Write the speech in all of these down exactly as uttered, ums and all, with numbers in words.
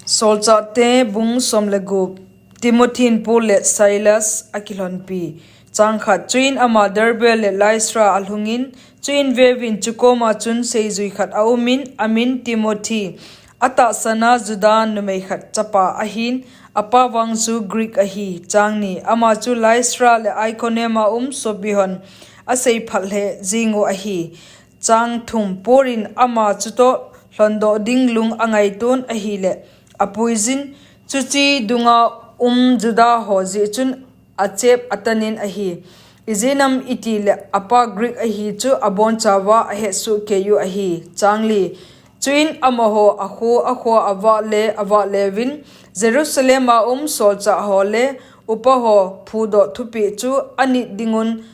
Solchahte bung som le gup. Timothy in Paul le Silas akilhonpi. Chang khat. Chuin ama Derbe le Lystra alhungin, chuin veuvin, chukoma chun seijui khat aumin, amin Timothy, atahsana Juda numei khat chapa ahin, apa vang chu Greek ahi. Chang ni. Ama chu Lystra le Iconium a um sopihon aseiphal lheh jingu ahi. Chang thum. Paul in ama chutoh lhondoh ding lung angaiton ahile, apuijin, chuche dunga um Juda ho jeh chun achep atanin ahi. Ijeh inem itile apa Greek ahi chu abonchauva ahetsoh keiyu ahi. Chang li. Chuin amaho akho akhoa avah le avah leuvin, Jerusalem a um solchah ho le upa ho phudoh thupeh chu anit dingun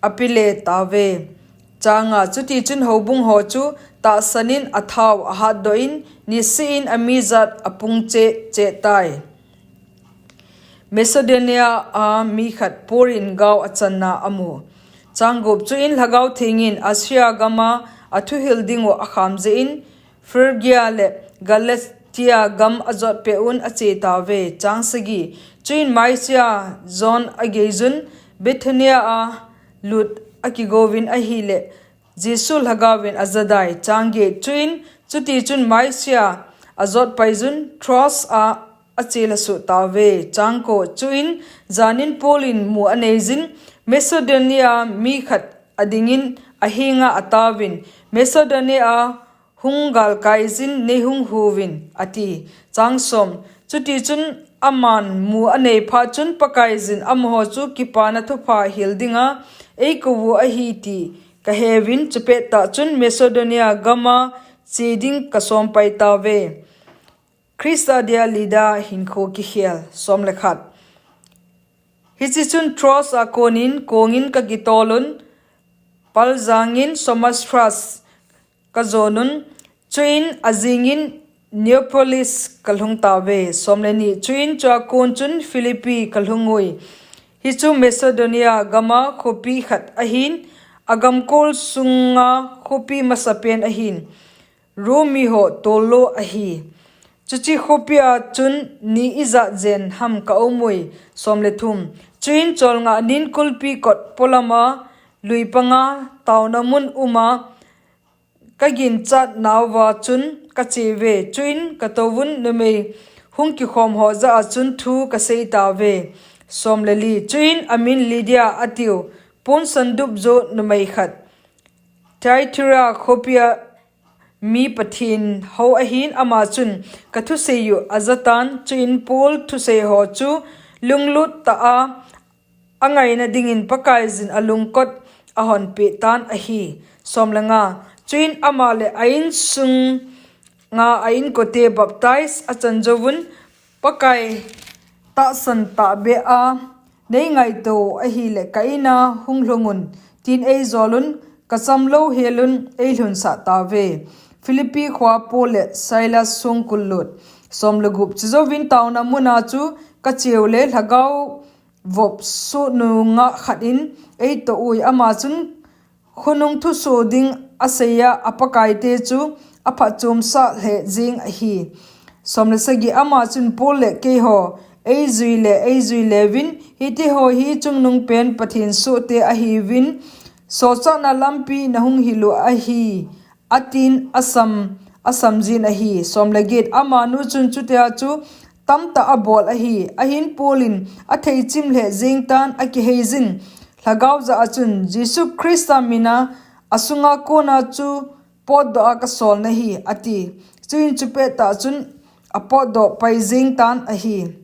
apele tauve. Chang nga. Chutichun houbung ho chu tahsanin athao ahatdoh in, niseh in amijat apung cheh cheh tai. Macedonia a mi khat Paul in gao achanna amu. Chang gup. Chuin Lhagao Theng in Asia gama athuhil dingu akham jeh in, Phrygia le Galatia gam ajotpeh un ache tauve. Chang sagi. Chuin Mysia jon ageijun, Bithynia a lut akigouvin ahile, Jesu Lhagaovin ajadai. Chang get. Chuin chutichun Mysia ajotpaijun, Troas a achelha soh tauve. Chang ko. Chuin janin Paul in mu aneijin, Macedonia mi khat adingin ahenga ataovin, Macedonia a hung galkaijin neihung huvin, ati. Chang som. Chutichun aman mu anei phat chun Pakaiyin amaho chu kipana thupha hil dinga eikou u ahi ti kaheuvin, chupettah chun Macedonia gama che ding kasompai tauve. Khrista dia Lydda hinkho kikhel. Som le khat. Hiche chun Troas a konin kongin kakitolun, paljangin Samothrace kajonun, chuin ajingin Neapolis kalhung tauve. Som le ni. Chuin chua kon chun Philippi kalhungui. Hichu Macedonia gama khopi khat ahin, agamkol sunga khopi masapen ahin, Rome miho tollou ahi. Chuche khopia chun ni ijat jen ham kaumui. Som le thum. Chuin cholngah nin kulpi kot polama luipanga taona mun uma kaginchat nauva chun kacheuve. Chuin katouvun numei hung kikhom ho jah a chun thu kaseitauve. Som le li. Chuin amin Lydda atiu, ponsan dupjoh numei khat, Thyatira khopia mi Pathen hou ahin, ama chun kathuseiyu ajatan, chuin Paul thusei ho chu lunglut tah a angaina dingin Pakaiyin alungkot ahonpeh tan ahi. Som le nga. Chuin ama le a insunga a inkote baptize achan jouvun, Pakai tahsan tahbeh a neingaito ahile ka ina hunglhungun, tin eijolun, kachamlou helun eilhunsah tauve. Philippi khoa Paul le Silas songkul lut. Som le gup. Chujouvin taona muna chu kacheule Lhagao vop soh nungah khat in eitoh ui, ama chun khonung thusoh ding aseiya apakaite chu aphatchomsah lheh jeng ahi. Som le sagi. Ama chun Paul le keiho eijuile eijuileuvin, hitiho hi chungnungpen Pathen sohte ahiuvin, sochatna lampi nahung hilu ahi, atin asam, asamjin ahi. Som le get. Amanu chun chutia chu tamtah abol ahi. Ahin Paul in atheichim lheh jengtan akiheijin, Lhagao jah a chun, Jesu Khrista mina asunga kona chu potdoh a kasol nahi, ati. Chuin chupettah chun apotdoh pai jengtan ahi.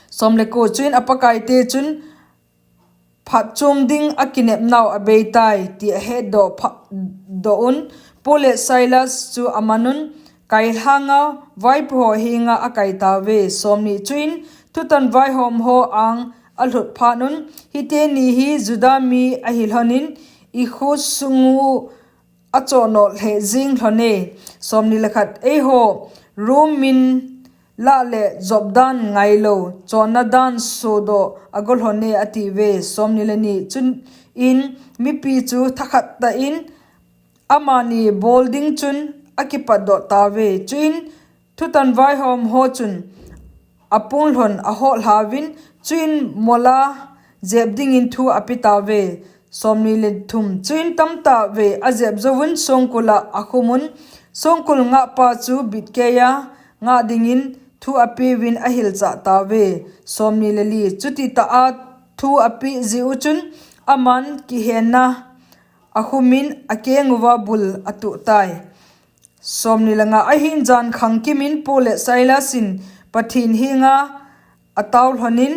Som le ko. Chuin apakaite chun phatchom ding akinepnau abeitai, ti ahetdoh pha-, doh un, Paul le Silas chu amanun, kailhanga vaipoho henga akaitauve. Som ni. Chuin thutan vaihom ho ang alhut phatnun, hiteni hi Juda mi ahilhonin, ikhosungu achohnoh lheh jeng lhone. Som ni le khat. Eiho Rome min lah le jopdan ngailou, chonna dan sodoh agolhone, atiuve. Som ni le ni. Chuin mipi chu thakhat tah in amani bol ding chun akipatdoh tauve. Chuin thutan vaihom ho chun apung lhon ahoh lhauvin, chuin mola jep dingin thu ape tauve. Somni le thum. Chuin tamtah vei ajep jouvun songkul a akhumun, songkul ngahpa chu bitkeiya ngah dingin thu apeuvin ahilchah tauve. Somni le li. Chutitah a thu apeh jeh u chun aman kihenna akhumin akenguva bul atuh tai. Somni le nga. Ahin jan khangkimin Paul le Silas in Pathen henga atao lhonin,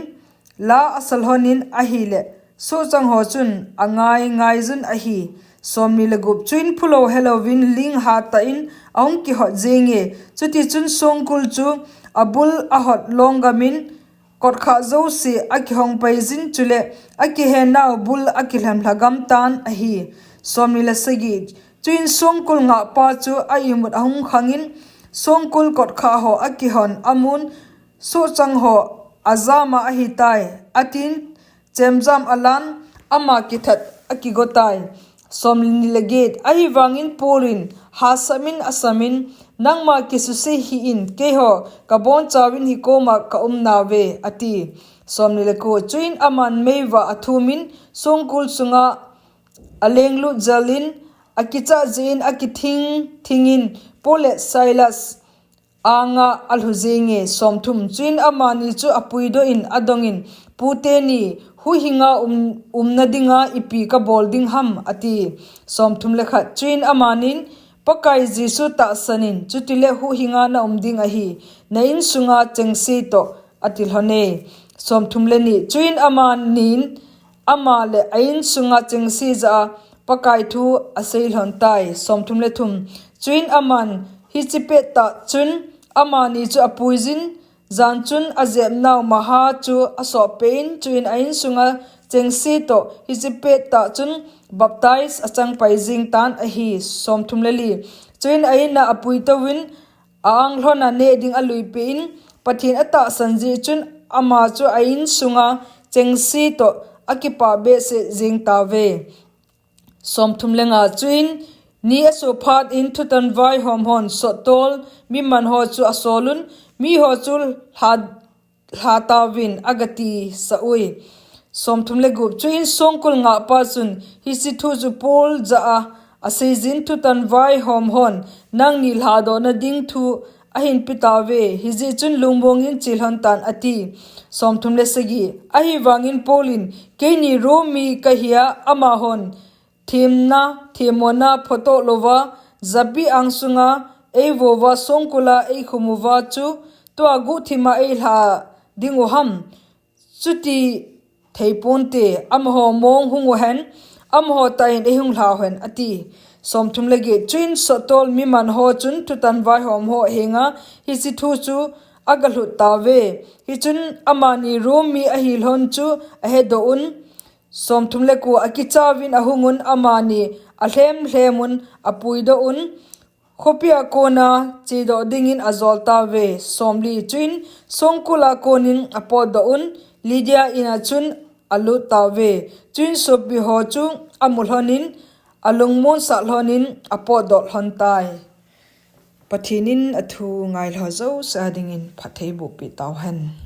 la asa lhonin ahile, sohchang ho chun angai ngaijun ahi. Somni le gup. Chuin phulou helouvin ling hatah in ahung kihot jenge. Chutichun songkul chu abul ahot longgamin, kotkhah jouse akihong paijin, chule akihennau bul akilhem lhagam tan ahi. Somni le sagi. Chuin songkul ngahpa chu a-imut ahung khangin, songkul kotkhah ho akihon amun, sohchang ho ajama ahitai, atin, chemjam alan, ama kithat akigotai. Somni le get. Ahivangin Paul in hasamin asamin, nangma kisuse hih in, keiho kabonchauvin hikoma kaumnauve, ati. Somni le ko. Chuin aman meivah athumin, songkul sunga alenglut jelin, akichat jeh in akithing thingin, Paul le Silas anga alhu jenge. Somthum. Chuin amani chu apuidoh in adongin, Pu teni, huhhinga um, umna dinga ipi kabol ding ham, ati. Somthum le khat. Chuin amanin, Pakai Jesu tahsanin, chutile huhhinga naum ding ahi, na insunga chengse toh, ati lhone. Somthum le ni. Chuin amanin, ama le a-insunga chengse jah a Pakai thu asei lhon tai. Somthum le thum. Chuin aman hiche pettah chun amani chu apuijin, jan chun ajepnau maha chu asopeh in, chuin a-insunga chengse toh hiche pettah chun baptize achang pai jeng tan ahi. Somthum le li. Chuin a-inna apuitouvin, a-anglhona neh ding aluipeh in, Pathen atahsan jeh chun ama chu a-insunga chengse toh akipah behseh jeng tauve. Somthum le nga. Chuin ni aso phat in thutan vaihom hon sottol miman ho chu asolun, miho chu lha, lha tauvin agatisah ui. Somthum le gup. Chuin songkul ngahpa chun hiche thu chu Paul jah a aseijin, thutan vaihom hon nangni lhadohna ding thu ahinpe tauve, hijeh chun lungmongin chelhon tan, ati. Somthum le sagi. Ahivangin Paul in, keini Rom mi kahia, amahon themna, themmona photoh louva, japi angsunga eivouva, songkula eikhumuva chu tua guhthima eilha dingu ham? Chuti theiponte, amaho mong hunguhen, amaho tah in eihung lhauhen, ati. Somthum le get. Chuin sottol miman ho chun thutan vaihom ho henga hiche thu chu agalhut tauve. Hichun amani Rom mi ahilhon chu ahedoh un. Somthum le ko. Akichauvin ahungun amani alhem lhemun apuidoh un, khopia kona chedoh dingin ajol tauve. Somli. Chuin songkula konin apotdoh un, Lydia inna chun alut tauve. Chuin sopiho chu amu lhonin, alungmonsah lhonin apotdoh lhon tai. Pathen in athu ngailhou jouse a dingin phattheiboh peh tauhen.